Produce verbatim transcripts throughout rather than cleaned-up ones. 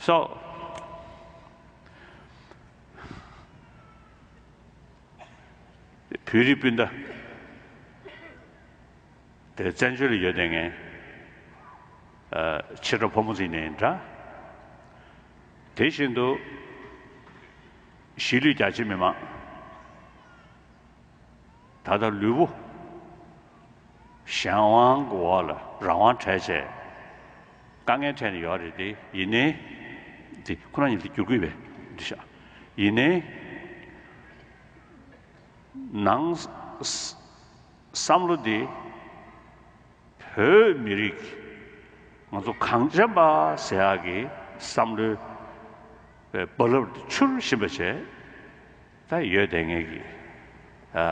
ཏོག་བོད་རིགས་སྤུན་ཟླ། དེ་བཙན་བྱོལ་ལ་ཡོད་དེ་ངས་ཨ་ཕྱི་དྲོ་ཕོ་མོ་ཟིན་ནས་འདྲ། དེ་བཞིན་དུ་གཞིས་ལུས་རྒྱ་ཆེ་མི་མང་ད་ལྟ་ལུས་པོ་གཞན་དབང་གི་འོག་ལ་རང་དབང་བྲལ་བྱས་དཀའ་ངལ་འཕྲད་ནས་ཡོད་རེད་དེ། ཡིན་ནའི་དེ་ཁོ་རང་ཉིད་དུ་བསྒྱུར་དགོས་པས་འདི་ཤག་ཡིན་ནའི་ནང་བསམ་བློ་འདི་བོད་མི་རིགས་ང་ཚོ་གངས་ཅན་པ་ཟེར་ཡག་གི་བསམ་བློའི་རྦ་རླབས་འདི་འཕྱུར་བཞིན་པ་བྱས། ད་ཡོད་དེ་ངེད་ཀྱི་ཨ་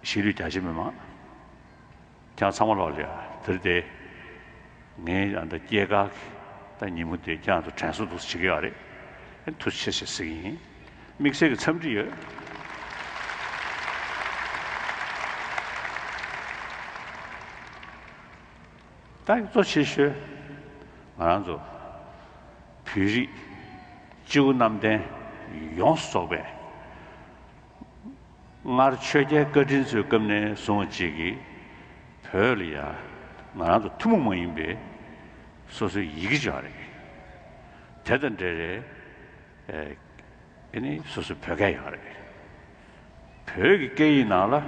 གཞིས་ལུས་རྒྱ་ཆེ་མི་མང་ཁྱེད་ཚང་མ་ལོག་ལ་ཡ་དེར་དེ་ངའི་ཨ་ད་སྐྱེས་སྐར་གྱི་ད་ཉིན་མོ་དེ་ཁྱེད་ཚོ་དྲན་གསོ་འདུག་བྱེད་ཀྱི་ཡོད་རེད། ཨ་ཐུགས་རྗེ་ཆེ་ཞེས་ཟེར་གྱི་ཡིན། དམིགས་བསལ་གྱི་འཚམས་འདྲི་ཡོད། ད་གཙོ་ཆེ་ཤོས་ང་རང་ཚོ་བོད་རིགས་སྤྱི་བོ་གནམ་བསྟན་ཡོངས་སུ་རྫོགས་པའི་སྔར་ཆོས་རྒྱལ་བཀའ་དྲིན་གྱི་སྐབས་ནས་བཟུང་བ་ཅིག་གིས་བོད་ལ་ཡ་ང་རང་ཚོ་ཐུན་མོང་མ་ཡིན་པའི་སོ་སོའི་ཡི་གེ་ཅིག་ཡོད་རེད། དེ་དང་འབྲེལ་རེད། ཨེ་ཨེ་ནི་སོ་སོའི་བོད་སྐད་ཡོད་རེད། བོད་ཀྱི་སྐད་ཡིག་ནང་ལ་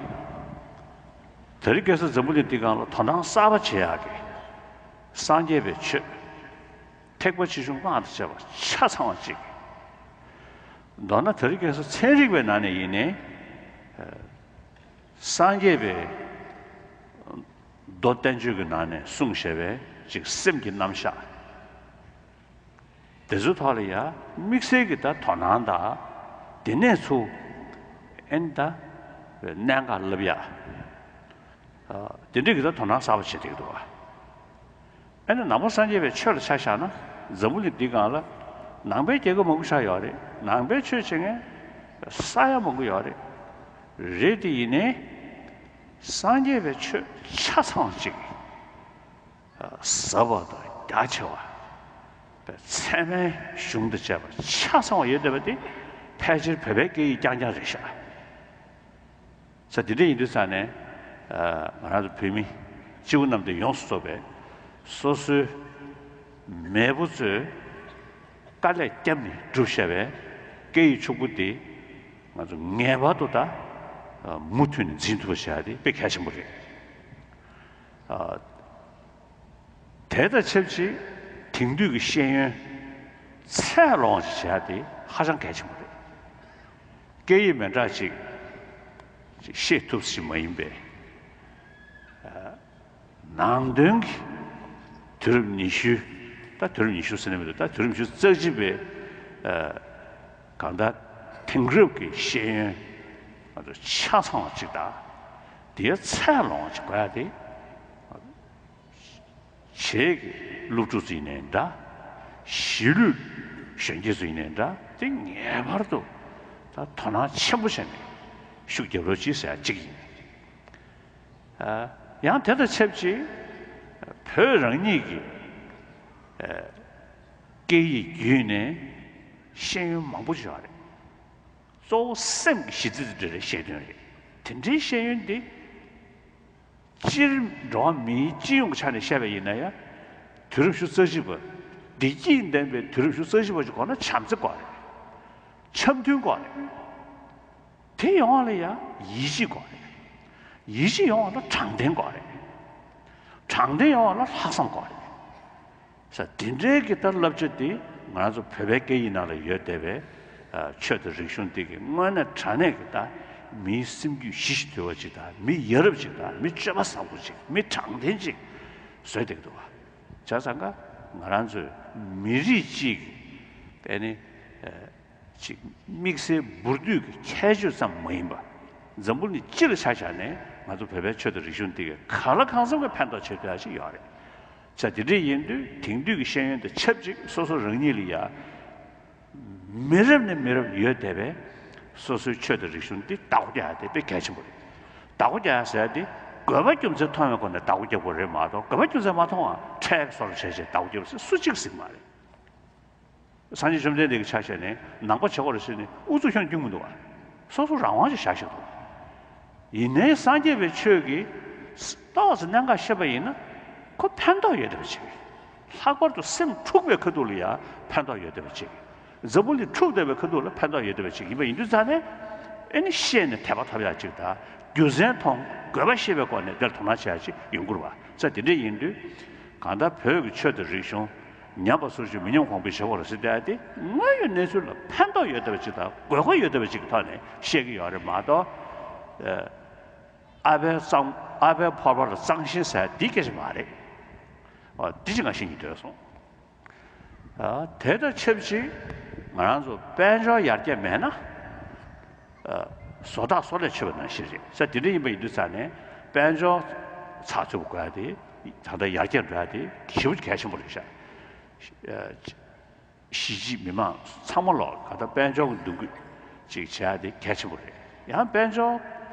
དེ་རིང་ཁ་སང་འཛམ་བུ་གླིང་འདི་སྒང་ལ་དོ་སྣང་གསར་པ་བྱེད་ཡག་གི་སངས་རྒྱས་པའི་ཆོས་ཐེག་པ་ཆེ་ཆུང་སྔགས་དང་བཅས་པ་ཆ་ཚང་བ་ཅིག་མདོར་ན་དེ་རིང་ཁ་སང་ཚན་རིག་པའི་ནང་ནས་ཡིན་ནའི་སངས་རྒྱས་པའི་མདོ་བསྟན་བཅོས་ཀྱི་ནང་ནས་གསུངས་བཞག་པའི་ཅིག་སེམས་ཀྱི་རྣམ་གཞག་དེ་ཚོའི་ཐོག་ལ་ཡ་དམིགས་བསལ་གྱི་ད་དོ་སྣང་དང་། དེ་ནས་ཚུར་ཨེ་ནི་ད་གནད་འགག་ལབ་ཡ། དེ་འདྲས་ཀྱི་ད་དོ་སྣང་གསར་པ་བྱེད་བསྡད་ཀྱི་འདུག་བ། ཨེ་ནི་ནང་པ་སངས་རྒྱས་པའི་ཆོས་ལ་ཆ་བཞག་ན་འཛམ་བུ་གླིང་འདི་སྒང་ལ་ནང་པའི་རྒྱལ་ཁབ་མང་པོ་ཆགས་ཡོད་རེད། ནང་པའི་ཆོས་བྱེད་མཁན་ས་ཡ་མང་པོ་ཡོད་རེད། རེད་དེ་ཡིན་ནའི་སངས་རྒྱས་པའི་ཆོས་ཆ་ཚང་བ་ཅིག་ཟབ་པ་དང་རྒྱ་ཆེ་བ། ཚད་མའི་གཞུང་དང་བཅས་པ་ཆ་ཚང་བ་ཡོད་བསྡད་པ་དེ་ཕལ་ཆེར་བོད་པའི་སྐད་ཡིག་རྐྱང་རྐྱང་རེད་ཤག་ས་དེ་འདྲ་ཡིན་དུས་ས་ནས་ང་རང་ཚོ་བོད་མི་སྤྱི་བོ་གནམ་བསྟན་ཡོངས་སུ་རྫོགས་པའི་སོ་སོའི་མེས་པོ་ཚོས་དཀའ་ལས་བརྒྱབ་ནས་བསྒྲུབས་བཞག་པའི་སྐད་ཡིག་ཕྱུག་པོ་དེ་ང་ཚོ་ངེས་པར་དུ་ད་མུ་མཐུད་ནས་འཛིན་ཐུབ་པ་བྱ་ཡ་དེ་དཔེ་གལ་ཆེན་པོ་རེད། དེ་དང་ཆབས་ཅིག་དེང་དུས་ཀྱི་ཤེས་ཡོན་ཚད་ལོངས་ཀྱི་བྱ་དེ་ཧ་ཅང་གལ་ཆེན་པོ་རེད། སྐད་ཡིག་མི་འདྲ་ཅིག་ཅིག་ཤེས་ཐུབ་ཞིག་མ་ཡིན་པའི་ནང་དོན་གྱི་དུས་རབས་ཉི་ཤུ། ད་དུས་རབས་ཉི་ཤུ་ཟེར་ནས་མི་འདུག་ད་དུས་རབས་ཉི་ཤུ་རྩ་གཅིག་པའི་གང་ལྟར་དེང་རབས་ཀྱི་ཤེས་ཡོན་ང་ཚོ་ཆ་ཚང་བ་ཅིག་དང་དེའི་ཚད་ལོངས་ཅིག་དགོས་ཡ་དེ། བྱེས་ཀྱི་སློབ་ཕྲུག་ཚོ་ཡིན་ནའི་འདྲ། གཞིས་ལུས་གཞོན་སྐྱེས་ཚོ་ཡིན་ནའི་འདྲ། དེ་ངེས་པར་དུ་ད་དོ་སྣང་ཆེན་པོ་བྱས་ནས་ཤུགས་རྒྱབ་རོགས་གྱིས་ཟེར་ཡ་གཅིག་ཡིན། ཨ། ཡང་དེ་དང་ཆབས་ཅིག་བོད་རང་ཉིད་ཀྱི་ཨ་སྐད་ཡིག་བརྒྱུད་ནས་ཤེས་ཡོན་མང་པོ་ཡོད་རེད། གཙོ་བོ་སེམས་ཀྱི་ཞི་བདེ་དེ་འདྲ་རེད་ཤེས་དོན་རེད། དེ་འདྲའི་ཤེས་ཡོན་དེ་སྤྱིར་འགྲོ་བ་མིའི་སྤྱི་ཡོངས་ཀྱི་ཆ་ནས་བཤད་པ་ཡིན་ན་ཡང་། དུས་རབས་ཉི་ཤུ་རྩ་གཅིག་པ། བདེ་སྐྱིད་ལྡན་པའི་དུས་རབས་ཉི་ཤུ་རྩ་གཅིག་པ་ཞིག་དགོས་ན་བྱམས་བརྩེ་དགོས་རེད། འཆམ་མཐུན་དགོས་རེད། དེ་ཡོང་བ་ལ་ཡང་ཡིད་ཆེས་དགོས་རེད། ཡིད་ཆེས་ཡོང་བ་ལ་དྲང་བདེན་དགོས་རེད། དྲང་བདེན་ཡོང་བ་ལ་ལྷག་བསམ་དགོས་རེད། ས་དེ་འདྲའི་གི་ད་བསླབ་བྱ་དེ་ང་རང་ཚོ་བོད་པའི་སྐད་ཡིག་ནང་ལ་ཡོད་བསྡད་པའི་ཨ་ཆོས་དང་རིག་གཞུང་འདི་གི་དངོས་གནས་དྲང་གནས་ཀྱི་ད་མིའི་སེམས་རྒྱུད་ཞི་ཞིང་དུལ་བ་ཅིག་དང་། མི་ཡ་རབས་ཅིག་དང་། མི་སྤྱོད་པ་བཟང་པོ་ཅིག། མི་དྲང་བདེན་ཅིག་བཟོས་བསྡད་ཀྱི་འདུག་བ། བྱས་ཙང་ཀ་ང་རང་ཚོའི་མི་རིགས་གཅིག་གི་ཨ་ནི་ཨ་ཅིག་དམིགས་བསལ་འབུར་དོད་ཀྱི་ཁྱད་ཆོས་ཙམ་མ་ཡིན་པ། འཛམ་བུ་གླིང་སྤྱི་ལ་ཆ་བཞག་ནས་ང་ཚོ་བོད་པའི་ཆོས་དང་རིག་གཞུང་འདི་གི་གང་ལ་གང་འཚམ་གྱི་ཕན་ཐོགས་བྱེད་ཐུབ་ཡ་ཞིག་ཡོད་རེད། ས་དེ་འདྲ་ཡིན་དུས་དེང་དུས་ཀྱི་ཤེས་ཡོན་དང་ཆབས་ཅིག་སོ་སོ་རང་ཉིད་ལ་ཡ་མི་རབས་ནས་མི་རབས་ཡོད་བསྡད་པའི་སོ་སོའི་ཆོས་དང་རིག་གཞུང་འདི་བདག་པོ་རྒྱག་ཡ་དེ་དཔེ་གལ་ཆེན་པོ་རེད། བདག་པོ་རྒྱག་ཡ་ཟེར་ཡ་དེ་དགོས་པ་རྒྱུ་མཚན་མཐོང་བའི་སྒོ་ནས་བདག་པོ་རྒྱག་དགོས་རེད་མ་གཏོགས། དགོས་པ་རྒྱུ་མཚན་མ་མཐོང་བ་ཁྲལ་སོར་བྱས་བྱས་བདག་པོ་རྒྱག་པ་ཟེར་སུ་གཅིག་གཟིགས་མ་རེད། སངས་རྒྱས་བཅོམ་ལྡན་འདས་ཀྱིས་ཆ་བཞག་ནས་ནང་པ་བྱེད་དགོས་རེད་ཟེར་ནས་ཨུ་ཚུགས་ཁྱོན་བསྐྱུང་གི་འདུག་བ། སོ་སོ་རང་དབང་ཅིག་བཞག་བཞག་འདུག། ཡིན་ནའི་སངས་རྒྱས་པའི་ཆོས་ཀྱི་ཏོག་ཙམ་གནད་འགག་ཤེས་པ་ཡིན་ན་ཁོ་ཕན་ཐོགས་ཡོད་བསྡད་པ་ཅིག། ལྷག་པར་དུ་སེམས་འཁྲུགས་པའི་ཁ་ཐུག་ལ་ཡང་ཕན་ཐོགས་ཡོད་བསྡད་པ་ཅིག། འཛམ་བུ་གླིང་འཁྲུགས་བསྡད་པའི་ཁ་ཐུག་ལ་ཕན་ཐོགས་ཡོད་བསྡད་པ་ཅིག་ཡིན་པ་ཡིན་དུས་ཙང་ནས། ཨེ་ནི་ཤེས་ནས་དད་པ་ཐོབ་ཡག་ཅིག་དང་རྒྱུ་མཚན་མཐོང་དགོས་པ་ཤེས་པའི་སྒོ་ནས་དེར་དོ་སྣང་བྱེད་ཡག་ཅིག་ཡོང་དགོས་རེད་བ། ས་དེ་འདྲ་ཡིན་དུས་གང་ལྟར་བོད་ཀྱི་ཆོས་དང་རིག་གཞུང་ཉམས་པ་སོར་ཆུད་མི་ཉམས་གོང་འཕེལ་བྱེད་དགོས་རེད་ཟེར་བསྡད་དེ་དངོས་ཡོད་གནས་ཚུལ་ལ་ཕན་ཐོགས་ཡོད་བསྡད་པ་ཅིག་དང་དགོས་མཁོ་ཡོད་བསྡད་པ་ཅིག་གི་ཐོག་ནས་བཤད་ཀྱི་ཡོད་རེད་མ་གཏོགས། ཨ་ཨ་ཕའི་གཙང་ཨ་ཕའི་ཕོར་པ་ལ་གཙང་ཞེན་ཟེར་འདི་སྐད་ཆ་མ་རེད། ཨ་འདི་ཅིག་ང་ཤེས་ཀྱི་འདོད་སོང་། ཨ་དེ་དང་ཆབས་ཅིག་ང་རང་ཚོ་དཔལ་འབྱོར་ཡར་རྒྱས་མེད་ན། ཨ་བཟོ་ལྟ་བཟོ་ལས་ཆོད་པ་ནང་བཞིན་རེད་ས། དེ་འདྲ་ཡིན་པ་ཡིན་དུས་ཙང་ནས་དཔལ་འབྱོར་ཚགས་ཚུད་པོ་དགོས་ཡ་དེ་ད་ལྟ་ཡར་རྒྱས་འགྲོ་ཡ་དེ་ཞེ་པོ་གལ་ཆེན་པོ་རེད་ཤག། ཨ་གཞིས་བྱེས་མི་མང་ཚང་མ་ལོག་ག་ད་དཔལ་འབྱོར་གྱི་འདུ་འགོད་ཅིག་བྱེད་ཡ་དེ་གལ་ཆེན་པོ་རེད། ཡང་དཔལ་འབྱོར་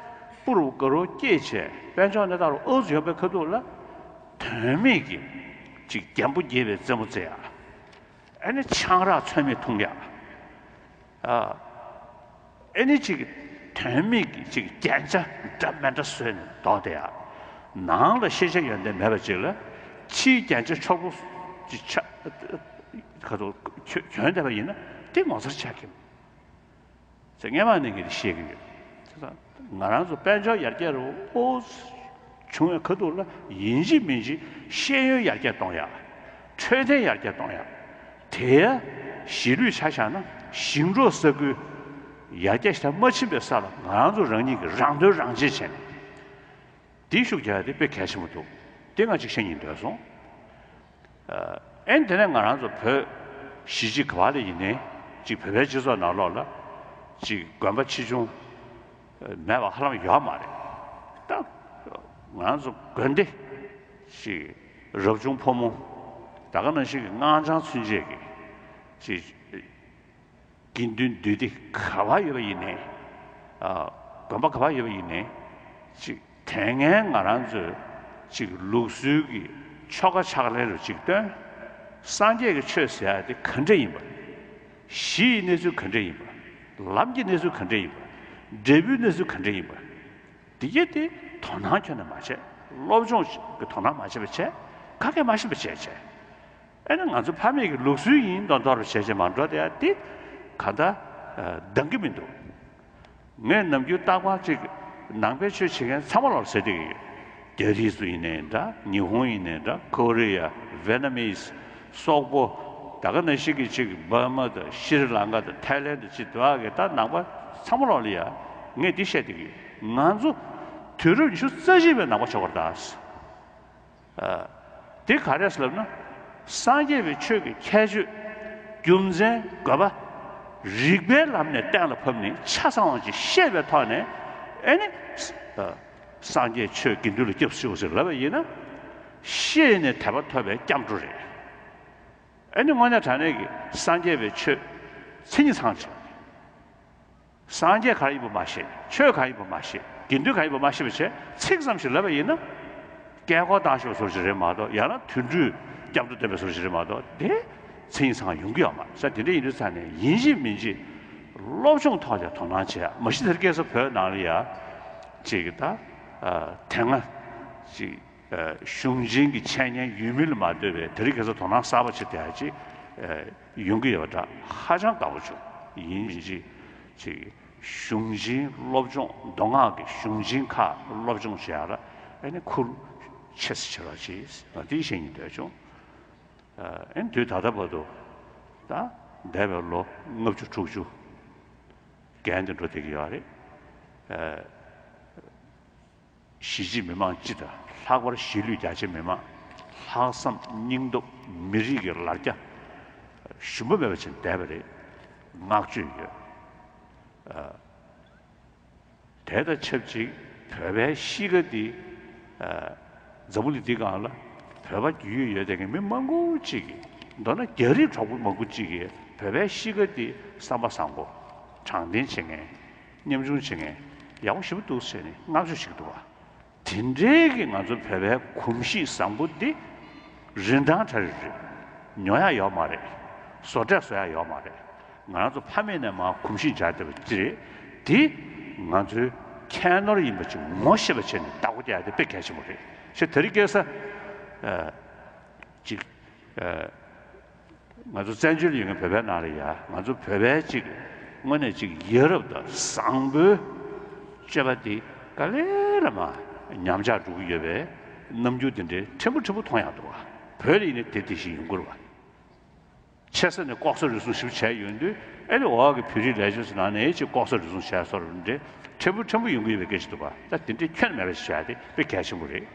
སྤུ་རུ་དགའ་རུ་སྐྱེད་བྱས་དཔལ་འབྱོར་གནས་སྟངས་རུ་ཨུ་ཚུགས་ཡོད་པའི་ཁ་ཐུག་ལ། དོན་མེད་ཀྱི་ཅིག་རྒྱན་པོ་རྒྱས་པའི་རྩེད་མོ་རྩེ་ཡ། ཨ་ནི་ཆང་རག་ཚོད་མེད་འཐུང་ཡ། ཨ་ཨ་ནི་ཅིག་དོན་མེད་ཀྱི་ཅིག་རྒྱན་ཆ་འདྲ་མི་འདྲ་བཟོས་ནས་འདོགས་བསྡད་ཡ། ནང་ལ་ཤེས་བྱ་ཡོན་ཏན་མེད་པ་ཅིག་ལ་ཕྱིའི་རྒྱན་ཆ་འཁྱོག་པོ་ཅིག་ཆ་ཁ་ཐུག་གྱོན་བསྡད་པ་ཡིན་ན་དེ་ངོ་མཚར་ཆགས་ཀྱི། ཚེ་སྔས་མ་ནས་ངས་དེ་བཤད་ཀྱི་ཡོད། དེ་དང་ང་རང་ཚོ་དཔལ་འབྱོར་ཡར་རྒྱས་རུ་ཨོ་བྱུང་བའི་ཁ་ཐུག་ལ་ཡིན་གཅིག་མིན་གཅིག་ཤེས་ཡོན་ཡར་རྒྱས་གཏོང་ཡ། འཕྲོད་བསྟེན་ཡར་རྒྱས་གཏོང་ཡ། དེ་གཞིས་ལུས་ཆ་བཞག་ན་ཞིང་འབྲོག་ས་ཁུལ་ཡར་རྒྱས་ཞེ་དྲག་མ་ཕྱིན་པའི་ས་ལ་ང་རང་ཚོ་རང་ཉིད་ཀྱི་རང་དོན་རང་གཅེས་བྱས་ནས། དེའི་ཤུགས་རྒྱག་ཡ་དེ་དཔེ་གལ་ཆེན་པོ་འདུག། དེ་ང་གཅིག་བཤད་སྙིང་འདོད་སོང་། ཨ་ཨེ་དེ་ནས་ང་རང་ཚོ་བོད་གཞིས་བྱེས་ག་བ་ལ་ཡིན་ནའི་ཅིག་བོད་པའི་སྤྱི་ཚོགས་ནང་ལོགས་ལ་ཅིག་དགོན་པ་ཆེ་ཆུང་མེད་པ་ཧ་ལམ་ཡོད་མ་རེད། ད་ང་རང་ཚོ་དགོན་སྡེ་ཅིག་རབ་བྱུང་ཕོ་མོ་ད་ག་ནང་བཞིན་གྱི་སྔགས་འཆང་ཚུན་ཆད་ཀྱི་ཅིག་དགེ་འདུན་འདུས་སྡེ་ག་བ་ཡོད་པ་ཡིན་ནའི། ཨ་དགོན་པ་ག་བ་ཡོད་པ་ཡིན་ནའི། ཅིག་དེ་སྔའི་ང་རང་ཚོའི་ཅིག་ལུགས་སྲོལ་གྱི་ཆོ་ག་ཕྱག་ལེན་རུ་ཅིག་སྟོན། སངས་རྒྱས་ཀྱི་ཆོས་ཟེར་ཡ་དེ་ག་འདྲ་ཡིན་པ། གཞི་ཡི་གནས་ཚུལ་ག་འདྲ་ཡིན་པ། ལམ་གྱི་གནས་ཚུལ་ག་འདྲ་ཡིན་པ། འབྲས་བུའི་གནས་ཚུལ་ག་འདྲ་ཡིན་པ། འདི་གས་དེ་དོ་སྣང་ཁྱོན་ནས་མ་བྱས། སློབ་སྦྱོང་གི་དོ་སྣང་མ་བྱས་པ་བྱས། ག་གེ་མ་ཤེས་པ་བྱས་བྱས། ཨེ་ན་ང་ཚོ་ཕ་མེས་ཀྱི་ལུགས་སྲོལ་ཡིན་མདོག་མདོག་རུ་བྱས་བྱས་མ་འགྲོ་དེ་ཡ་དེ་ག་ད་འདང་གི་མི་འདུག། ངས་ནམ་རྒྱུན་རྟག་པར་ཅིག་ནང་པའི་ཆོས་བྱེད་མཁན་ཚང་མ་ལ་ཟེར་བསྡད་ཀྱི་ཡོད། རྒྱ་རིགས་ཚོ་ཡིན་ནའི་འདྲ། ཉི་ཧོང་ཡིན་ནའི་འདྲ། ཀོ་རི་ཡ། ཝེ་ན་མིས། སོག་པོ། ད་ག་ནང་བཞིན་གྱི་ཅིག་འབར་མ་དང་ཤྲི་ལང་ཀ་དང་ཐའི་ལན་དང་ཅིག་དེ་བ་གི་ད་ནང་པ་ཚང་མ་ལོག་ལ་ཡ་ངས་འདི་བཤད་བསྡད་ཀྱི་ཡོད། ང་ཚོ་དུས་རབས་ཉི་ཤུ་རྩ་གཅིག་པའི་ནང་པ་ཆགས་པ་རེད་ད། ཨ་དེ་ག་རེ་ཟེར་ལབ་ན། སངས་རྒྱས་པའི་ཆོས་ཀྱི་ཁྱད་ཆོས། རྒྱུ་མཚན། དགོས་པ། རིགས་པའི་ལམ་ནས་གཏན་ལ་ཕབ་ནས་ཆ་ཚང་བ་ཅིག་ཤེས་པའི་ཐོག་ནས་ཨེ་ནི། ཨ་སངས་རྒྱས་ཆོས་དགེ་འདུན་ལ་སྐྱབས་སུ་མཆིའོ་ཟེར་ལབ་པ་ཡིན་ན། ཤེས་ནས་དད་པ་ཐོབ་པའི་སྐྱབས་འགྲོ་རེད། ཨེ་ནི་དངོས་གནས་དྲང་གནས་ཀྱི་སངས་རྒྱས་པའི་ཆོས་མཚན་ཉིད་ཚང་ཆེ། སངས་རྒྱས་ག་རེ་ཡིན་པ་མ་ཤེས། ཆོས་ག་རེ་ཡིན་པ་མ་ཤེས། དགེ་འདུན་ག་རེ་ཡིན་པ་མ་ཤེས་པ་བྱས་ཚིག་ཙམ་ཞིག་ལབ་པ་ཡིན་ན། བཀས་བཀོད་བཏང་ཤོག་བཟོ་ཞིག་རེད་མ་གཏོགས། ཡང་ན་དུད་འགྲོའི་སྐྱབས་འགྲོ་སྟོན་པའི་བཟོ་ཞིག་རེད་མ་གཏོགས། དེ་མཚན་ཉིད་ཚང་ཡོང་གི་ཡོད་མ་རེད་ས། དེ་འདྲ་ཡིན་དུས་ཙང་ནས་ཡིན་གཅིག་མིན་གཅིག་སློབ་སྦྱོང་ཐོག་ལ་དོ་སྣང་བྱེད་ཡ། མ་གཞི་དེ་རིང་ཁ་སང་བོད་ནང་ལ་ཡ་ཅིག་གི་ད་དེ་སྔ་ཅིག་གཞུང་ཆེན་གྱི་འཆད་ཉན་ཡོད་མིན་ལ་མ་ལྟོས་པའི་དེ་རིང་ཁ་སང་དོ་སྣང་གསར་པ་ཅིག་དེ་ཡ་ཅིག་ཡོང་གི་ཡོད་པ་འདྲ། ཧ་ཅང་དགའ་པོ་བྱུང་། ཡིན་གཅིག་མིན་གཅིག་ཅིག་གཞུང་ཆེན་སློབ་སྦྱོང་མདོ་སྔགས་ཀྱི་གཞུང་ཆེན་ཁག་སློབ་སྦྱོང་བྱེད་ཡ་ལ་ཨ་ནི་ཁུར་ཆེ་སེ་བྱེད་རོགས་གྱིས། ང་དེ་བཤད་སྙིང་འདོད་བྱུང་། ཨ་ནི་དུས་ད་ལྟ་བར་དུ་ད་འདས་པའི་ལོ་ལྔ་བཅུ་དྲུག་ཅུ་རྒན་དུ་འགྲོ་བསྡད་ཀྱི་ཡོད་རེད། གཞིས་བྱེས་མི་མང་སྤྱི་དང་ལྷག་པར་གཞིས་ལུས་རྒྱ་ཆེ་མི་མང་ལྷག་བསམ་སྙིང་སྟོབས་མི་རིགས་ཀྱི་ལར་རྒྱ་ཞུམ་པ་མེད་པ་བྱས་བསྡད་པ་རེད། བསྔགས་བརྗོད་ཡོད། ཨ་དེ་དང་ཆབས་ཅིག་བོད་པའི་གཤིས་ཀ་འདི་ཨ་འཛམ་བུ་གླིང་འདིའི་སྒང་ལ་བོད་པ་རྒྱུས་ཡོད་ཡོད་དེ་གི་མི་མང་པོ་ཅིག་གིས། མདོར་ན་རྒྱ་རིགས་གྲོགས་པོ་མང་པོ་ཅིག་གིས་བོད་པའི་གཤིས་ཀ་འདི་བསམ་པ་བཟང་པོ། དྲང་བདེན་བྱེད་མཁན། ཉམ་ཆུང་བྱེད་མཁན་ཡག་པོ་ཞེ་པོ་འདུག་ཟེར་ནས་བསྔགས་བརྗོད་བྱེད་ཀྱི་འདུག་བ། དེ་འདྲའི་གི་ང་ཚོ་བོད་པའི་གོམས་གཤིས་བཟང་པོ་འདི་རིན་ཐང་གྲ་རེ་རེད། ཉོ་ཡ་ཡོད་མ་རེད། བཟོ་གྲྭས་བཟོ་ཡ་ཡོད་མ་རེད། ང་རང་ཚོ་ཕ་མེས་ནས་མར་གོམས་གཤིས་འཇགས་བསྡད་པ་ཅི་རེད། དེ་ང་ཚོའི་ཁྱད་ནོར་ཡིན་པ་ཅིག་ངོ་ཤེས་པ་བྱས་ནས་བདག་པོ་རྒྱག་ཡ་དེ་དཔེ་གལ་ཆེན་པོ་རེད། ཞེས་དེ་རིང་ཁ་སང་ཅིག་ང་ཚོ་བཙན་བྱོལ་ཡོད་མཁན་བོད་པའི་ནང་ལ་ཡ་ང་ཚོ་བོད་པའི་ཅིག་དངོས་གནས་ཅིག་ཡ་རབས་དང་བཟང་པོའི་སྤྱོད་པ་འདི་ག་ལེ་ལ་མར་ཉམས་ཆག་འགྲོ་གི་ཡོད་པའི་རྣམ་འགྱུར་འདི་འདྲའི་ཕྲན་བུ་ཕྲན་བུ་མཐོང་ཡག་འདུག་བ། བོད་ལ་ཡིན་ན་དེ་དེ་བཞིན་ཡོང་གི་རེད་བ། ཆེ་ས་ནས་ལྐོག་ཟ་རུལ་སུངས་ཞིབ་བྱས་ཡོང་དུས་ཨེ་ནི་འོག་གི་བོད་རིགས་ལས་བྱེད་ཚོ་ནང་ནས་ཅིག་ལྐོག་ཟ་རུལ་སུངས་བྱས་སོགས་འདྲ་ཕྲན་བུ་ཕྲན་བུ་ཡོང་གི་ཡོད་པའི་སྐད་ཆ་འདུག་བ། ད་དེ་འདྲའི་ཁྱོན་ནས་མེད་པ་ཞིག་བྱས་ཏེ་དཔེ་གལ་ཆེན་པོ་རེད།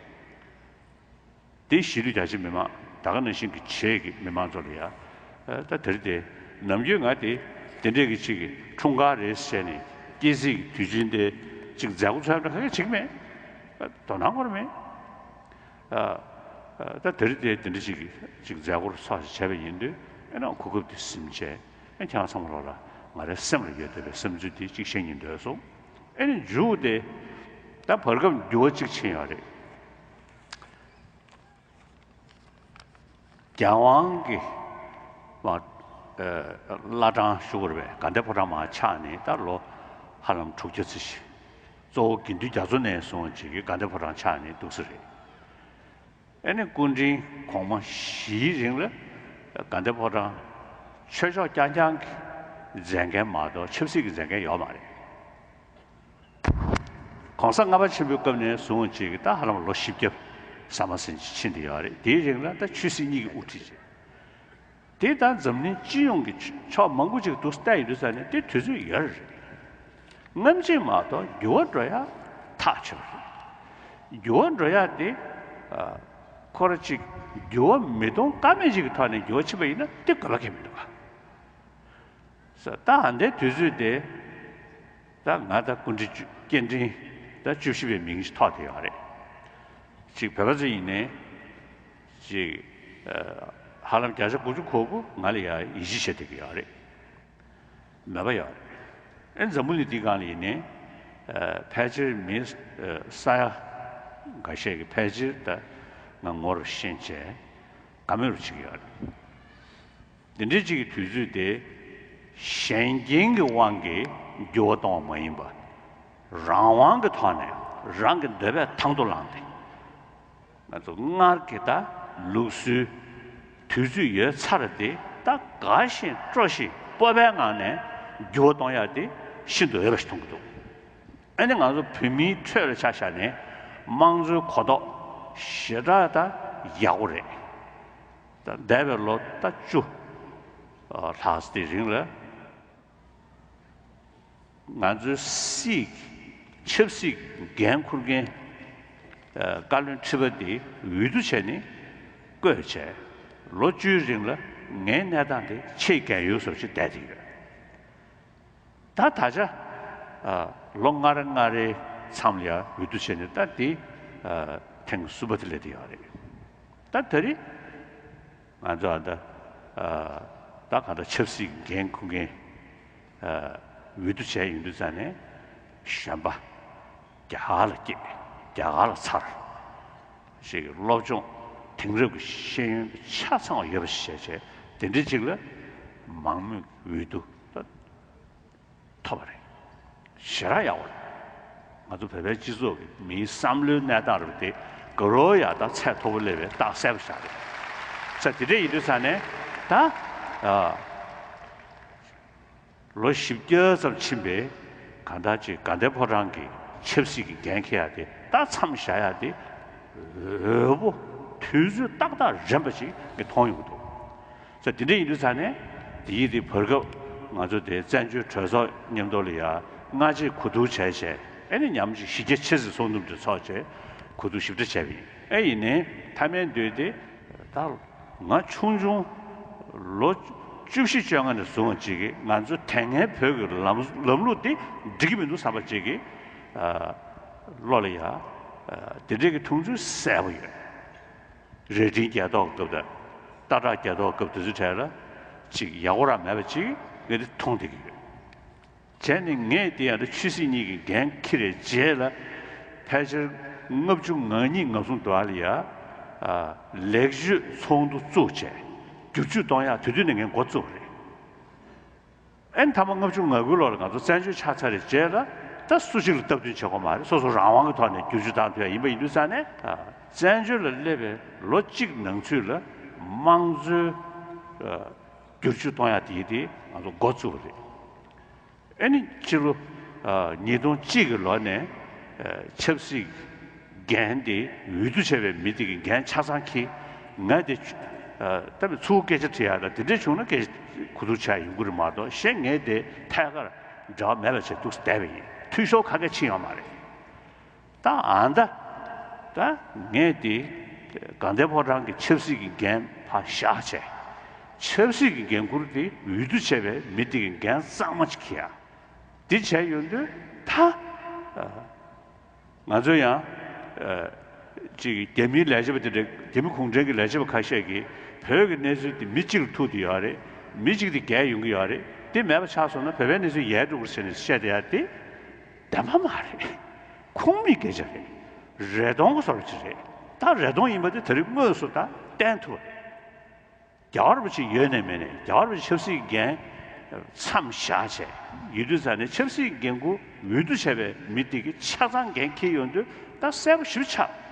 དེ་གཞིས་ལུས་རྒྱ་ཆེ་མི་མང་ད་ག་ནང་བཞིན་གྱི་བྱེས་ཀྱི་མི་མང་ཚོ་ལ་ཡ། ད་དེ་རིང་དེ་ནམ་རྒྱུན་ང་དེ་དེ་འདྲས་ཀྱི་ཅིག་གི་འཁྲུངས་སྐར་རེད་ཟེར་ནས་སྐྱེས་ཚེས་ཀྱི་དུས་ཆེན་དེ་ཅིག་མཛད་སྒོ་འཚོགས་ཡ་འདྲ་ག་གེ་བྱེད་ཀྱི་མེད། དོ་སྣང་ཁོ་ར་མེད། ད་དེ་རིང་དེ་དེ་འདྲ་ཅིག་གི་ཅིག་མཛད་སྒོ་འཚོགས་བྱས་པ་ཡིན་དུས་ཨེ་ནང་གོ་སྐབས་དེ་ཟིན་བྱས་ཨེ་ཁྱེད་རང་ཚང་མ་ལོག་ལ་ང་རའི་སེམས་ལ་ཡོད་བསྡད་པའི་བསམ་ཚུལ་དེ་ཅིག་བཤད་སྙིང་འདོད་སོང་། ཨེ་ནི་མཇུག་དེ་ད་བར་སྐབས་འགྱུར་བ་ཅིག་ཕྱིན་ཡོད་རེད། རྒྱལ་དབང་གི་མ་བླ་བྲང་ཞུ་དགོས་རེད་པས། དགའ་ལྡན་ཕོ་བྲང་མར་ཆགས་ནས་ད་ལོ་ཧ་ལམ་དྲུག་བརྒྱ་ཙམ་ཞིག་གཙོ་བོ་དགེ་འདུན་རྒྱ་མཚོ་ནས་བཟུང་ཅིག་གི་དགའ་ལྡན་ཕོ་བྲང་ཆགས་ནས་འདུག་ས་རེད། ཨེ་ནི་སྐུ་ཕྲེང་གོང་མ་བཞིའི་རིང་ལ་དགའ་ལྡན་ཕོ་བྲང་ཆོས་ཕྱོགས་རྐྱང་རྐྱང་གི་མཛད་འགན་མ་གཏོགས་ཆབ་སྲིད་ཀྱི་མཛད་འགན་ཡོད་མ་རེད། གོང་ས་ལྔ་པ་ཆེན་པོའི་སྐབས་ནས་བཟུང་ཅིག་ད་ཧ་ལམ་ལོ་བཞི་བརྒྱ་ཟ་མ་ཟིན་ཅིག་ཕྱིན་བསྡད་ཡོད་རེད། དེའི་རིང་ལ་ད་ཆོས་སྲིད་གཉིས་ཀྱི་དབུ་ཁྲིད་བྱས། དེ་ད་འཛམ་གླིང་སྤྱི་ཡོངས་ཀྱི་ཕྱོགས་མང་པོ་ཅིག་ཏུ་བལྟས་ཡོང་དུས་ཙ་ནས་དེ་དུས་ཚོད་ཡོད་རེད། སྔ་ཕྱི་མ་གཏོགས་འགྱུར་བ་འགྲོ་ཡ་ཐག་ཆོད་རེད། འགྱུར་བ་འགྲོ་ཡ་དེ་ཁོ་ར་ཅིག་འགྱུར་བ་མི་གཏོང་ཀ་མེད་ཅིག་གི་ཐོག་ནས་འགྱུར་བ་ཕྱིན་པ་ཡིན་ན་དེ་དགོས་པ་གང་ཡང་མི་འདུག་ག་ས་ད་ཨ་འདའི་དུས་ཚོད་དེ་ད་ང་ད་སྐུ་ཕྲེང་བཅུ་སྐུ་ཕྲེང་ད་བཅུ་བཞི་པའི་མིང་ཞིག་ཐོགས་བསྡད་ཡོད་རེད། ཅིག་བོད་པ་ཚོ་ཡིན་ནའི་ཅིག་ཧ་ལམ་བརྒྱ་ཆ་དགུ་བཅུ་གོ་དགུ་ང་ལ་ཡ་ཡིད་ཆེས་བྱེད་བསྡད་ཀྱི་ཡོད་རེད། མོས་པ་ཡོད་རེད། ཨེ་འཛམ་བུ་གླིང་འདིའི་སྒང་ལ་ཡིན་ནའི་ཕལ་ཆེར་མི་ས་ཡ་འགའ་ཤས་ཀྱིས་ཕལ་ཆེར་ད་ང་ངོ་རུ་ཤེས་བྱས་དགའ་མོས་རུ་བྱེད་ཀྱི་ཡོད་རེད། འདི་འདྲའི་ཅིག་གི་དུས་ཚོད་དེ་གཞན་རྐྱེན་གྱི་དབང་གིས་འགྱུར་བ་གཏོང་བ་མ་ཡིན་པ། རང་དབང་གི་ཐོག་ནས་རང་གི་འདོད་པས་དང་དུ་བླངས་ཏེ། ང་ཚོ་སྔར་གྱི་ད་ལུགས་སྲོལ་དུས་ཚོད་ཡོལ་ཚར་དེ་ད་དགའ་བཞིན་སྤྲོ་བཞིན་སྤོབས་པའི་ངང་ནས་འགྱུར་བ་གཏོང་ཡག་དེ་ཤིན་ཏུ་འོས་པ་ཞིག་མཐོང་གི་འདུག་ཨ་ནི་ང་ཚོ་བོད་མིའི་ཁྲོད་ལ་ཆ་བཞག་ནས་དམངས་གཙོའི་གོ་རྟོགས་ཞེ་དྲག་ད་ཡག་པོ་རེད། ད་འདས་པའི་ལོ་ད་བཅུ་ལྷག་ཙམ་དེའི་རིང་ལ་ང་ཚོའི་སྲིད་ཆབ་སྲིད་འགན་འཁུར་མཁན་བཀའ་བློན་ཁྲི་པ་འདི་འོས་བསྡུ་བྱས་ནས་བསྐོས་བྱས་ལོ་བཅུའི་རིང་ལ་ངའི་གནས་སྟངས་དེ་ཆེས་རྒྱལ་ཡོལ་བཟོ་ཞིག་བསྡད་བསྡད་ཡོད། ད་ད་ཆ་ལོ་ལྔ་རེ་ལྔ་རེའི་མཚམས་ལ་ཡང་འོས་བསྡུ་བྱས་ནས་ད་འདི་ཐེངས་གསུམ་པ་དེ་སླེབས་བསྡད་ཡོད་རེད། ད་ད་རེས་ང་ཚོ་ཨ་ད་ད་གང་ལྟར་ཆབ་སྲིད་འགན་འཁུར་མཁན་འོས་བསྡུ་བྱས་ཡོང་དུས་ཙ་ནས་གཞོན་པ་རྒྱ་གར་ལ་སྐྱེས་རྒྱ་གར་ལ་འཚར་ཞིག་གི་སློབ་སྦྱོང་དེང་རབས་ཀྱི་ཤེས་ཡོན་ཆ་ཚང་བ་ཡོད་པ་ཞིག་བྱས་བྱས་དེ་འདྲའི་ཅིག་ལ་མང་མོས་འོས་བསྡུ་ད། ཐོབ་པ་རེད། ཞེ་དྲག་ཡག་པོ་རེད། ང་ཚོ་བོད་པའི་སྤྱི་ཚོགས་ཀྱི་མིའི་བསམ་བློའི་གནས་སྟངས་རེད་པ་དེ་དགའ་རོགས་ཡག་དང་ཚད་མཐོ་པོ་སླེབས་པའི་རྟགས་གསལ་པོ་ཞིག་རེད། ས་དེ་འདྲ་ཡིན་དུས་ས་ནས་ད་ཨ་ལོ་བཞི་བརྒྱ་ཙམ་ཕྱིན་པའི་གང་ལྟར་ཅིག་དགའ་ལྡན་ཕོ་བྲང་གི་ཆབ་སྲིད་ཀྱི་འགན་འཁྱེར་ཡག་དེ་ད་མཚམས་བཞག་ཡག་དེ་འོས་པོ་དུས་ཚོད་ཏག་ཏག་རན་པ་ཞིག་ངས་མཐོང་ཡོང་གི་འདུག་ས་དེ་འདྲ་ཡིན་དུས་ས་ནས་དེ་ཡིན་དེ་བར་སྐབས་ང་ཚོ་དེ་བཙན་བྱོལ་གྲོས་ཚོགས་མཉམ་དུ་ལ་ཡ་སྔ་རྗེས་གོ་བསྡུར་བྱས་བྱས་ཨེ་ནི་ཉམས་ཞིབ་བརྒྱ་ཆེ་ཙམ་ཚོགས་འདུ་འདི་ཚོགས་བྱས་གོ་བསྡུར་ཞིབ་ཕྲ་བྱས་པ་ཡིན། ཨེ་ཡིན་ནའི་མཐའ་མའི་མདུན་དེ་ད་ང་ཆུང་ཆུང་ལོ་བཅུ་བཞི་བཅོ་ལྔ་ནས་བཟུང་བ་ཅིག་གིས་ང་ཚོ་དེ་སྔའི་བོད་ཀྱི་ལམ་ལམ་ལུགས་འདི་འགྲིག་གི་མི་འདུག་བསམ་པ་ཅིག་གིས་བློ་ལ་ཡ་དེ་འདྲའི་གི་མཐོང་ཚུལ་གསལ་པོ་ཡོད། རྭ་སྒྲེང་རྒྱལ་ཐོག་སྐབས་དང་སྟག་བྲག་རྒྱལ་ཐོག་སྐབས་དེ་ཚོའི་གྲས་ལ་ཅིག་ཡག་པོ་རང་མེད་པ་ཅིག་ངས་དེ་མཐོང་བསྡད་ཀྱི་ཡོད། བྱས་ནས་ངས་དེ་ཡང་ད་ཆོས་སྲིད་གཉིས་ཀྱི་འགན་འཁྱེར་བའི་རྗེས་ལ་ཕལ་ཆེར་ལྔ་བཅུ་ང་གཉིས་ང་གསུམ་དུ་ཨ་ལ་ཡ་ལེགས་བཅོས་ཚོགས་འདུ་བཙུགས་བྱས་ བསྒྱུར་བཅོས་གཏོང་ཡག་དེ་དུས་ནས་ངས་འགོ་བཙུགས་པ་རེད། ཨ་ནི་ཐ་མ་ལྔ་བཅུ་ང་དགུ་ལོ་ལ་ང་ཚོ་བཙན་བྱོལ་ཆགས་ཚར་བའི་རྗེས་ལ་ད་སུ་གཅིག་ལ་སྟབས་བསྟུན་བྱེད་དགོས་མ་རེད། སོ་སོ་རང་དབང་གི་ཐོག་ནས་བསྒྱུར་བཅོས་བཏང་ཐུབ་ཡ་ཡིན་པ་ཡིན་དུས་ཙང་ནས། བཙན་བྱོལ་ལ་སླེབས་པའི་ལོ་གཅིག་ནང་ཚུད་ལ་དམངས་གཙོའི་བསྒྱུར་བཅོས་གཏོང་ཡ་དེ་དེ་ང་ཚོ་འགོ་བཙུགས་པ་རེད། ཨ་ནི་ཕྱི་ལོ་ཉིས་སྟོང་གཅིག་གི་ལོ་ནས་ཆབ་སྲིད་འགན་དེ་འོས་བསྡུ་བྱས་པའི་མི་དེ་གི་འགན་ཆ་ཚང་འཁྱེར། ང་དེ་ད་མི་ཚུར་སྐད་ཆ་དྲི་ཡག་དང་དེ་འདྲས་བྱུང་ན་སྐད་ཆ་གོ་བསྡུར་བྱ་ཡོང་གི་རེད་མ་གཏོགས། གཞན་ངས་དེ་ཐད་ཀར་འབྲེལ་བ་མེད་པ་བྱས་འདུག་བསྡད་པ་ཡིན། འཐུས་ཤོར་ཁ་སྐད་ཕྱིན་ཡོད་མ་རེད། ད་ཨ་ད་ད་ངས་དེ་དགའ་ལྡན་ཕོ་བྲང་གི་ཆབ་སྲིད་ཀྱི་འགན་ཕར་བཞག་བྱས། ཆབ་སྲིད་ཀྱི་འགན་འཁུར་དེ་འོས་བསྡུ་བྱས་པའི་མི་དེ་གི་འགན་གཙང་མ་ཅིག་འཁྱེར་ཡ། དེ་བྱས་ཡོང་དུས་ད་ང་ཚོ་ཡང་ཅིག་རྒྱ་མིའི་ལས་བྱེད་པ་དེ་འདྲ། རྒྱ་མི་གུང་ཁྲན་གྱི་ལས་བྱེད་པ་ཁ་ཤས་ཀྱིས་བོད་ཀྱི་གནས་ཚུལ་དེ་མི་གཅིག་ལ་ཐུག་བསྡད་ཡོད་རེད། མི་གཅིག་དེ་རྒྱལ་ཡོང་གི་ཡོད་རེད། དེ་མེད་པ་ཆགས་སོང་ན་བོད་པའི་གནས་ཚུལ་ཡལ་འགྲོ་གི་རེད་ཟེར་ནས་བཤད་བསྡད་ཡ་དེ་བདེན་པ་མ་རེད། ཁུངས་མེད་སྐད་ཆ་རེད། རེ་སྟོང་གི་བཟོ་འདྲ་ཅིག་རེད། ད་རེ་སྟོང་ཡིན་པ་དེ་ད་རེས་དངོས་སུ་ད་བསྟན་ཐུབ་པ་རེད། རྒྱལ་བ་རིན་པོ་ཆེ་ཡོད་ནས་མེད་ནས། རྒྱལ་བ་རིན་པོ་ཆེ་ཆབ་སྲིད་འགན་མཚམས་བཞག་བྱས་ཡོད་དུས་ཙང་ནས། ཆབ་སྲིད་འགན་འཁུར་འོས་བསྡུ་བྱས་པའི་མི་དེ་གིས་ཆ་ཚང་འགན་འཁྱེར་ཡོང་དུས་ད་གསལ་པོ་ཞེ་པོ་ཆགས།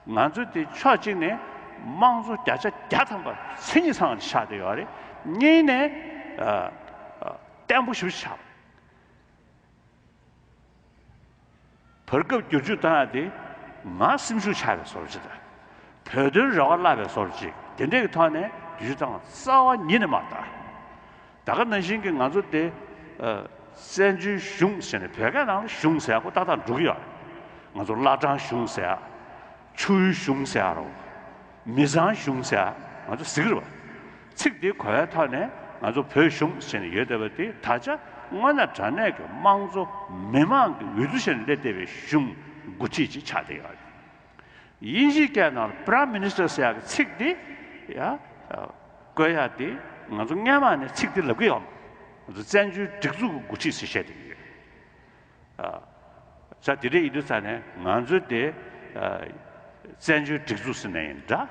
ང་ཚོ་དེ་ཕྱོགས་གཅིག་ནས་དམངས་གཙོ་བརྒྱ་ཆ་བརྒྱ་ཐམ་པ་མཚན་ཉིད་ཚང་བ་ཆགས་བསྡད་ཡོད་རེད། གཉིས་ནས་ཨ་ཨ་བརྟན་པོ་ཞེ་པོ་ཆགས། བར་སྐབས་བསྒྱུར་བཅོས་བཏང་ཡ་དེ་ང་སེམས་ཤུགས་ཆག་པའི་བཟོ་འདྲ་ཅིག་དང་། བོད་དོན་རེ་བ་བརླག་པའི་བཟོ་འདྲ་ཅིག་དེ་འདྲས་ཀྱི་ཐོག་ནས་བསྒྱུར་བཅོས་བཏང་བ་རྩ་བ་ཉིད་ནས་མ་རེད། ད་ག་ནང་བཞིན་གྱི་ང་ཚོ་དེ་ཨ་བཙན་བྱོལ་གཞུང་ཟེར་ནས། བོད་སྐད་ནང་ལ་གཞུང་ཟེར་ཡ་ཁོ་ཏག་ཏག་འགྲོ་གི་ཡོད་རེད། ང་ཚོ་བླ་བྲང་གཞུང་ཟེར་ཡ། ཆུ་བོའི་གཞུང་ཟེར་ཡ་རོ། མི་ཚང་གཞུང་ཟེར་ཡ་ང་ཚོ་ཟེར་གི་རེད་པ། ཚིག་འདི་གོ་བའི་ཐོག་ནས་ང་ཚོ་བོད་གཞུང་ཟེར་ནས་ཡོད་བསྡད་པ་འདི་ད་ཆ་དངོས་གནས་དྲང་གནས་ཀྱི་དམངས་གཙོ་མི་མང་གི་འོས་བསྡུ་བྱས་ནས་སླེབས་བསྡད་པའི་གཞུང་འགོ་ཁྲིད་ཅིག་ཆགས་བསྡད་ཡོད་རེད། དབྱིན་ཇིའི་སྐད་ནང་ལ་Prime Minister ཟེར་ཡག་གི་ཚིག་འདི་ཡ་བཀོལ་ཡག་འདི་ང་ཚོ་སྔན་མ་ནས་ཚིག་འདི་ལབ་ཀྱི་ཡོད་མ་རེད། ང་ཚོ་བཙན་བྱོལ་སྒྲིག་འཛུགས་ཀྱི་འགོ་ཁྲིད་ཟེར་བཤད་བསྡད་ཀྱི་ཡོད། ཨ། ས་དེ་འདྲ་ཡིན་དུས་ཙང་ནས་ང་ཚོའི་དེ་ཨ་བཙན་བྱོལ་སྒྲིག་འཛུགས་ཟེར་ནའི་འདྲ།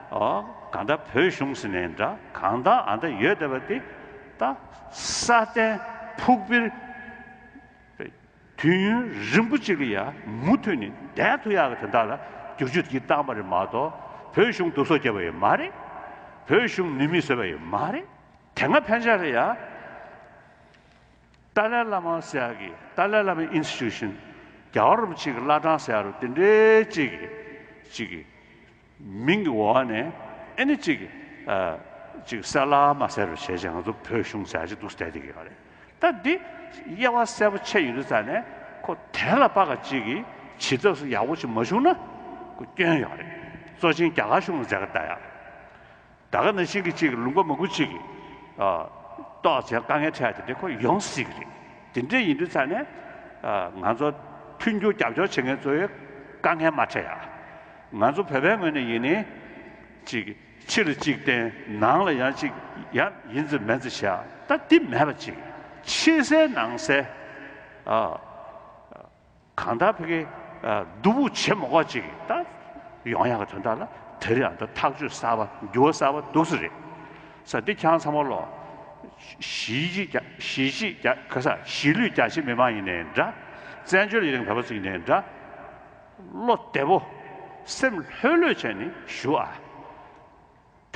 ཨོ། གང་ལྟར་བོད་གཞུང་ཟེར་ནའི་འདྲ། གང་ལྟར་ཨ་འདྲ་ཡོད་བསྡད་པ་དེ་ད་སྲ་བརྟན་ཕུགས་འཕེར་དུས་ཡུན་རིང་པོ་གཅིག་ལ་ཡ་མུ་མཐུད་ནས་བསྡད་ཐུབ་ཡག་གི་དོན་དག་ལ་བསྒྱུར་བཅོས་དེ་བཏང་བ་རེད་མ་གཏོགས། བོད་གཞུང་སྡུག་སོ་བརྒྱབ་པ་ཡོད་མ་རེད། བོད་གཞུང་ནུས་མེད་བཟོས་པ་ཡོད་མ་རེད། དེ་སྔ་ཕན་ཆད་ལ་ཡ། ཏཱ་ལའི་བླ་མ་ཟེར་ཡག་གི། ཏཱ་ལའི་བླ་མའི་ཨིན་སི་ཊི་ཊུ་ཤན། རྒྱལ་བ་རིན་པོ་ཆེ་གི་བླ་བྲང་ཟེར་ཡག་རུ་དེ་འདྲའི་གཅིག་གི་གཅིག་གི་མིང་གི་འོག་ནས་ཨེ་ནི་གཅིག་གི་ཨ་གཅིག་གསལ་ལ་མ་གསལ་རུ་བྱས་བྱས་ང་ཚོ་བོད་གཞུང་ཟེར་ཡག་ཅིག་འདུག་བསྡད་བསྡད་ཀྱི་ཡོད་རེད། ད་འདི་དབྱེ་བ་གསལ་པོ་ཕྱེ་ཡོང་དུས་ཙང་ནས་ཁོ་དེ་ལ་དཔག་ག་གཅིག་གི་བྱེད་ཐབས་སུ་ཡག་པོ་ཅིག་མ་བྱུང་ན་ཁོ་སྐྱོན་ཡོད་རེད། གཙོ་ཆེན་རྒྱ་གར་གཞུང་ལ་འཛེག་ག་བལྟ་ཡག་རེད། ད་ག་ནང་བཞིན་གྱི་གཅིག་ལུང་པ་མང་པོ་གཅིག་གིས་ཨ་གཏོགས་བྱས་དཀའ་ངལ་འཕྲད་དེ་འདྲ་ཁོ་ཡོང་སྲིད་ཀྱི་རེད། དེ་འདྲ་ཡིན་དུས་ཙང་ནས་ཨ་ང་ཚོ་མཐུན་འགྱུར་རྒྱབ་སྐྱོར་བྱེད་མཁན་ཚོའི་དཀའ་ངལ་མ་འཕྲད་ཡ། ང་ཚོ་བོད་པའི་ངོས་ནས་ཡིན་ནའི་གཅིག་ཕྱི་ལ་གཅིག་བརྟེན། ནང་ལ་ཡང་གཅིག་ཡང་ཡིན་ཙི་མིན་ཙི་བྱས། ད་འདི་མེད་པ་ཅིག་ཕྱི་གསལ་ནང་གསལ་ཨ། གང་ལྟར་ཕ་གི་ཨ་སྡུག་པོ་བྱེད་མ་དགོས་ཅིག་ད་ཡོང་ཡག་གི་དོན་དག་ལ་དེ་རིང་ཨ་ད་ཐག་གཅོད་གསར་པ་འགྱུར་བ་གསར་པ་འདུག་སེ་རེད། ས་འདི་ཁྱེད་རང་ཚང་མ་ལོ། གཞིས་བྱེས་རྒྱ་གཞིས་བྱེས་རྒྱ་ག་ས་གཞིས་ལུས་རྒྱ་ཆེ་མི་མང་ཡིན་ནའི་འདྲ། བཙན་བྱོལ་ཡུན་རིང་བོད་པ་ཚོ་ཡིན་ནའི་འདྲ། བློ་བདེ་པོ་སེམས་ལྷོད་ལྷོད་བྱས་ནས་བཞུགས་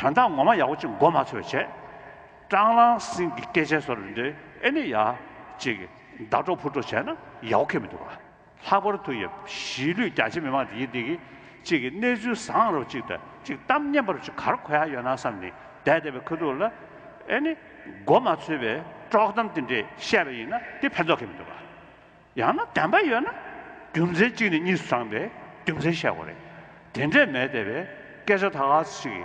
ཨ། དོན་དག་ངོ་མ་ཡག་པོ་ཅིག་མགོ་མ་ཚོས་བྱས། སྤྲང་ལང་སིང་གི་སྐད་ཆ་བཟོ་འདྲ་ཨེ་ནི་ཡ་ཅིག་ལྡག་འཕྲོ་ཕུ་འཕྲོ་བྱས་ན་ཡག་པོ་ཁེལ་མི་འདུག་ག་ལྷག་པར་དུ་ཡ་གཞིས་ལུས་རྒྱ་ཆེ་མི་མང་དེ་ཡིན་དེ་གི་ཅིག་གི་གནས་ཚུལ་བཟང་རོ་ཅིག་དང་ཅིག་གཏམ་སྙན་པ་རོ་ཅིག་ག་རེ་གོ་ཡ་ཡོད་ན་བསམ་ནས་བསྡད་བསྡད་པའི་ཁ་ཐུག་ལ་ཨེ་ནི་མགོ་མ་ཚོས་པའི་དཀྲོག་གཏམ་དེ་འདྲས་བཤད་པ་ཡིན་ན་དེ་ཕན་ཐོགས་ཁེལ་མི་འདུག་ག་ཡང་ན་བདེན་པ་ཡོད་ན་རྒྱུ་མཚན་གཅིག་ནས་གཉིས་སུ་བགྲངས་པའི་རྒྱུ་མཚན་བཤད་དགོས་རེད། དེ་འདྲས་མེད་བསྡད་པའི་སྐད་ཆ་ད་ག་ཞིག་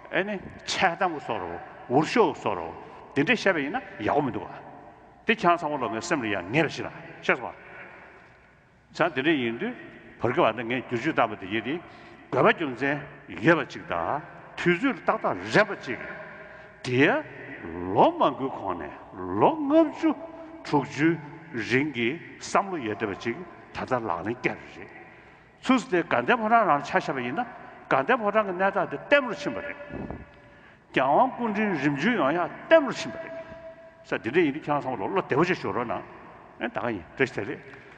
ཨེ་ནི་འཆལ་གཏམ་གྱི་བཟོ་འདྲ་འུར་ཤོབ་བཟོ་འདྲ་དེ་འདྲས་བཤད་པ་ཡིན་ན་ཡག་པོ་མི་འདུག་ག་དེ་ཁྱེད་རང་ཚང་མ་ལོ་ངའི་སེམས་ལ་ཡང་ངེས་པ་ཞིག་ལ་ཤེས་སོང་བ། བྱས་དེ་འདྲས་ཡིན་དུས་བར་སྐབས་ཨ་ད་ངས་བསྒྱུར་བཅོས་བཏང་པ་དེ་ཡིན་དེ་དགོས་པ་རྒྱུ་མཚན་ཡོད་པ་ཅིག་དང་དུས་ཚོད་ལ་ཏག་ཏག་རན་པ་ཅིག་དེ་ལོ་མང་པོའི་གོང་ནས་ལོ་ལྔ་བཅུ་དྲུག་ཅུའི་རིང་གི་བསམ་བློ་ཡོད་བསྡད་པ་ཅིག་ད་ལྟ་ལག་ལེན་བཀལ་བ་རེད། ཚུར་དེ་དགའ་ལྡན་ཕོ་བྲང་རང་ཆ་བཞག་པ་ཡིན་ན་དགའ་ལྡན་ཕོ་བྲང་གི་གནས་སྟངས་དེ་ལྟད་མོར་ཕྱིན་པ་རེད། རྒྱལ་དབང་སྐུ་ཕྲེང་རིམ་བྱོན་ཡོང་ཡག་བརྟན་པོར་ཕྱིན་པ་རེད། ས་འདི་འདྲ་ཡིན་དུས་ཁྱེད་རང་ཚང་མ་ལོ་བློ་བདེ་པོ་ཅིག་ཞོག་རོགས་གནང་། ཨེ་ད་ག་ཡིན་བཀྲ་ཤིས་བདེ་ལེགས།